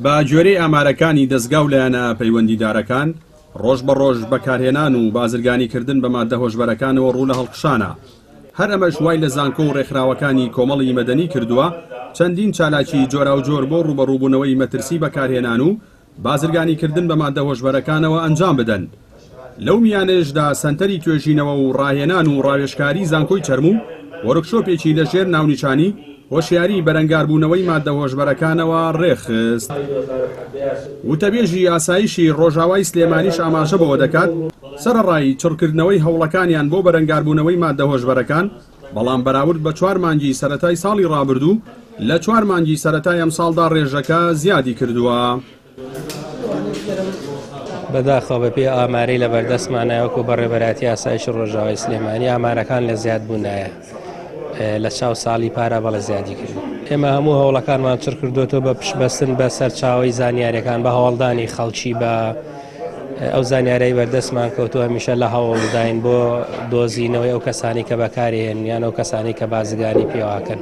بە گوێرەی ئامارەکانی دەزگا و لایەنە پەیوەندیدارەکان، ڕۆژ بە ڕۆژ بەکارهێنان و بازرگانیکردن بە ماددە هۆشبەرەکانەوە ڕوو لە هەڵکشانە. هەر ئەمەش وای لە زانکۆ و ڕێکخراوەکانی کۆمەڵی مەدەنی کردووە چەندین چالاکیی جۆراوجۆر بۆ ڕووبەڕووبوونەوەی مەترسی بەکارهێنان و بازرگانیکردن بە ماددە هۆشبەرەکانەوە ئەنجام بدەن. لەو میانەیشدا سەنتەری توێژینەوە و ڕاهێنان و ڕاوێژکاری زانکۆی چەرموو وۆرکشۆپێکی لە ژێر ناونیشانی، هۆشیاری بەرەنگاربوونەوەی ماددە هۆشبەرەکانەوە ڕێکخست. وتەبێژی ئاسایشی ڕۆژاوای سلێمانیش ئاماژە بەوە دەکات، سەرەڕای چڕکردنەوەی هەوڵەکانیان بۆ بەرەنگاربوونەوەی ماددە هۆشبەرەکان، بەڵام بەراورد بە چوار مانگی سەرەتای ساڵی ڕابردوو، لە چوار مانگی سەرەتای ئەمساڵدا ڕێژەکە زیادی کردووە. بەداخەوە بەپێی ئامارەی لەبەردەستمانە وەکو بەڕێوەبەرایەتی ئاسایشی ڕۆژاوای سلێمانی ئامارەکان لە زیادبووندایە لە چاو ساڵی پارا بەڵێ زیادی کرد. ئێمە هەموو هەوڵەکانمان چڕ کردوێتەوە بە پشتبەستن بە سەرچاوەی زانیاریەکان بە هەواڵدانی خەڵکی بە ئەو زانیارەی بەردەستمان کەوتووە هەمیشە لە هەوڵداین بۆ دۆزینەوەی ئەو کەسانی کە بەکارهێن یان ئەو کەسانی کە بازرگانی پێواکەن.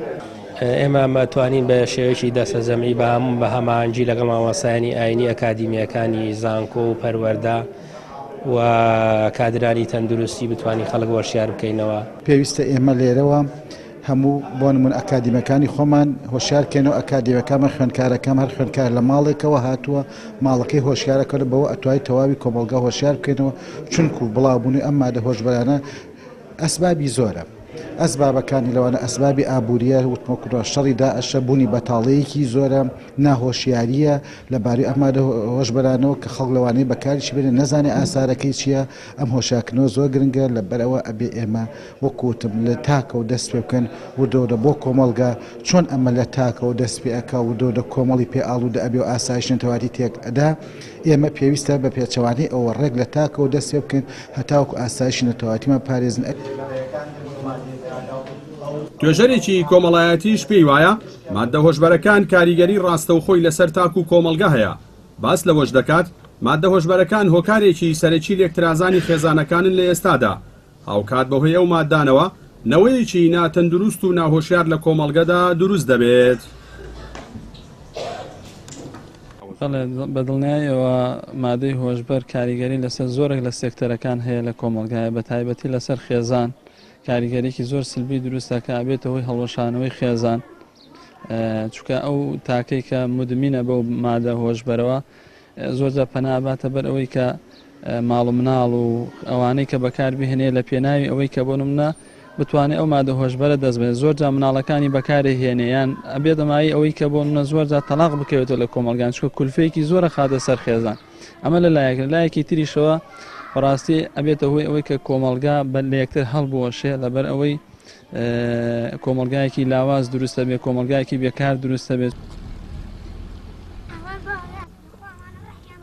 ئێمە ئەمە توانین بە شێوەیەکی دەستەجەمعی بە هەموو بە هەماهەنگی لەگەڵ مامۆستایانی ئاینی ئەکادیمییەکانی زانکۆ و پەروەردە و کادرانی تەندروستی بتوانین خەڵک هۆشیار بکەینەوە. پێویستە ئێمە لێرەوە هەموو بۆ نموونە ئەکادیمەکانی خۆمان هۆشیار کەینەوە، ئەکادیمەکانمان خوێندکارەکان هەر خوێندکار لە ماڵێکەوە هاتووە ماڵەکەی هۆشیارە کردووە بەوە ئەتوانین تەواوی کۆمەڵگا هۆشیار بکەینەوە، چونکو بڵاوبوونی ئەم مادە هۆشبەرانە ئەسبابی زۆرە ئەسبابەکانی لەوانە ئەسبابی ئابووریە وتمە کوڕە شەڕی داعشە بوونی بەتاڵەیەکی زۆرە ناهۆشیاریە لە باری ئەمادە هۆشبەرانەوە کە خەڵک لەوانەیە بەکاریشی بێنێ نەزانێ ئاسارەکەی چییە ئەم هۆشیارکردنەوە زۆر گرنگە لەبەرئەوە ئەبێ ئێمە وەکو وتم لە تاکەوە دەست پێ بکەن وردە وردە بۆ کۆمەڵگا چۆن ئەمە لە تاکەوە دەست پێ ئەکا وردە وردە کۆمەڵی پێ ئاڵوودە ئەبێ و ئاسایش نەتەوایەتی تێک ئەدا ئێمە پێویستە بە پێچەوانەی ئەوە ڕێک لە تاکەوە دەست پێ بکەین هەتاوەکو ئاسایشی نەتەوایەتیمان پارێزن. توێژەرێکی کۆمەڵایەتیش پێی وایە، ماددە هۆشبەرەکان کاریگەری ڕاستەوخۆی لەسەر تاک و کۆمەڵگە هەیە، باس لەوەش دەکات، ماددە هۆشبەرەکان هۆکارێکی سەرەکی لێکترازانی خێزانەکانن لە ئێستادا، هاوکات بەهۆی ئەو ماددانەوە نەوەیەکی ناتەندروست و ناهۆشیار لە کۆمەڵگەدا دروست دەبێت. بەڵێ بە دڵنیایەوە مادەی هۆشبەر کاریگەری لەسەر زۆرێک لە سێکتەرەکان هەیە لە کۆمەڵگایە بە تایبەتی لەسەر خێزان کاریگەریی زۆر سلبی دروست دەکا ئەبێتە هۆی هەڵوەشانەوەی خێزان چونکە ئەو تاکەی کە مدمینە بەو مادە هۆشبەرەوە زۆرجار پەنا ئەباتە بەر ئەوەی کە ماڵ و مناڵ و ئەوانەی کە بەکار بهێنێ لە پێناوی ئەوەی کە بۆ نمونە بتوانێت ئەو مادە هۆشبەرە دەست بێت زۆر جار مناڵەکانی بەکارێ هێنێ یان ئەبێتە مایەی ئەوەی کە بۆ نمونە زۆر جار تەلاق بکەوێتەوە لە کۆمەڵگان چونکە کولفەیەکی زۆرە خاتە سەر خێزان ئەمە لە لایەک لە لایەکی تریشەوە بەڕاستی ئەبێتە هۆی ئەوەی کە کۆمەڵگا بە لە یەکتر هەڵبوەشێ لەبەر ئەوەی کۆمەڵگایەکی لاواز دروستە بێ کۆمەڵگایەکی بێکار دروستە بێت.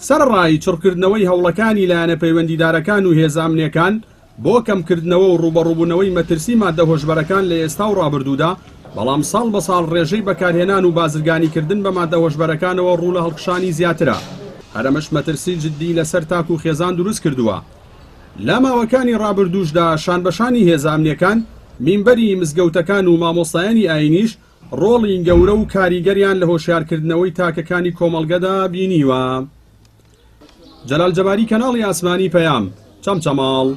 سەرەڕای چڕکردنەوەی هەوڵەکانی لایەنە پەیوەندیدارەکان و هێزە ئەمنییەکان بۆ کەمکردنەوە و ڕووبەڕووبوونەوەی مەترسی ماددە هۆشبەرەکان لە ئێستا و ڕابردوودا، بەڵام ساڵ بە ساڵ ڕێژەی بەکارهێنان و بازرگانیکردن بە ماددە هۆشبەرەکانەوە ڕوو لە هەڵکشانی زیاترە، هەر ئەمەش مەترسی جددی لەسەر تاک و خێزان دروستکردووە. لە ماوەکانی ڕابردووشدا شانبەشانی هێزە ئەمنییەکان، مینبەری مزگەوتەکان و مامۆستایانی ئایینیش ڕۆڵی گەورە و کاریگەریان لە هۆشیارکردنەوەی تاکەکانی کۆمەڵگەدا بینیوە. جەلال جەباری کەناڵی ئاسمانی پەیام، چەمچەماڵ.